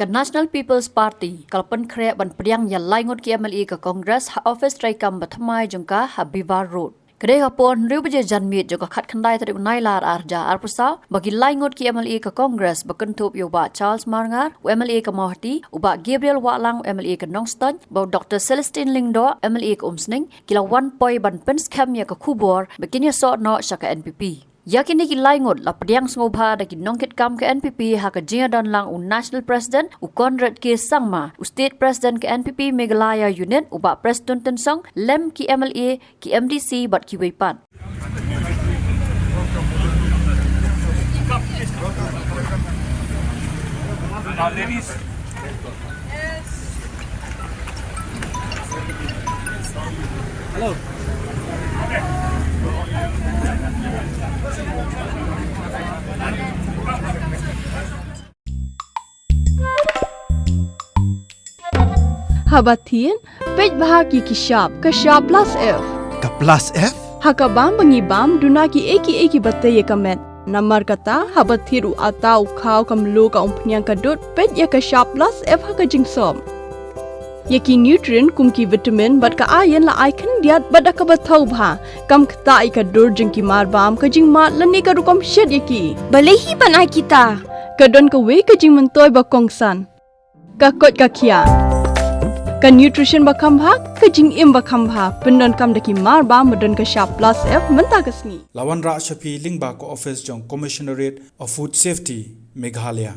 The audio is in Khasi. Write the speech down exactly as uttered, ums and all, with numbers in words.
Ka National People's Party ka la pynkhreh ban pdiang ïa lai ngut ki M L A ka Congress ha office treikam ba thymmai jong ka ha Bivar Road. Ka dei ha por hynriew baje janmiet jong ka khatkhyndai tarik u Nailar ar hajar arphew saw ba ki lai ngut ki M L A ka Congress ba kynthup ïa u Bah Charles Marngar, u M L A ka Mawhati, u Bah Gabriel Wahlang, u M L A ka Nongstoiñ, bad u Doctor Celestine Lyngdoh, M L A ka Umsning, ki la wan poi ban pynskhem ïa ka khubor ba kin ïasoh noh sha ka N P P. Ïa kine ki lai ngut la pdiang sngewbha da ki nongkitkam ka N P P ha ka jingïadon lang u National President u Conrad K Sangma, u State President ka N P P Meghalaya Unit u Bah Prestone Tynsong, lem ki M L A, ki M D C bad kiwei pat. Haba thied, peit bha ki ki shap, ka shap plus F. Ka plus F? Ha ka bam ba ngi bam, duna ki ei ki ei ki ba tei ïa ka met. Namar kata, haba thied u atta, u khaw, ka mluh, ka umphniang, ka dud, peit ïa ka shap plus F ha ka jingsop. Ïa ki nutrient kum ki vitamin bad ka iron la ai khyndiat bad da kaba thaw bha. Kam ktah ïa ka dur jong ki marbam, ka jingmad lane ka rukom shet ïa ki. Balei hi ban ai kita? Ka don kawei ka jingmyntoi ba kongsan. Ka koit ka khiah. Ka nutrition ba kham bha, ka jingim ba kham bha. Pyndonkam da ki marbam ba don ka shap plus F mynta ka sngi. La wanrah sha phi lyngba ka office jong Commissionerate of Food Safety, Meghalaya.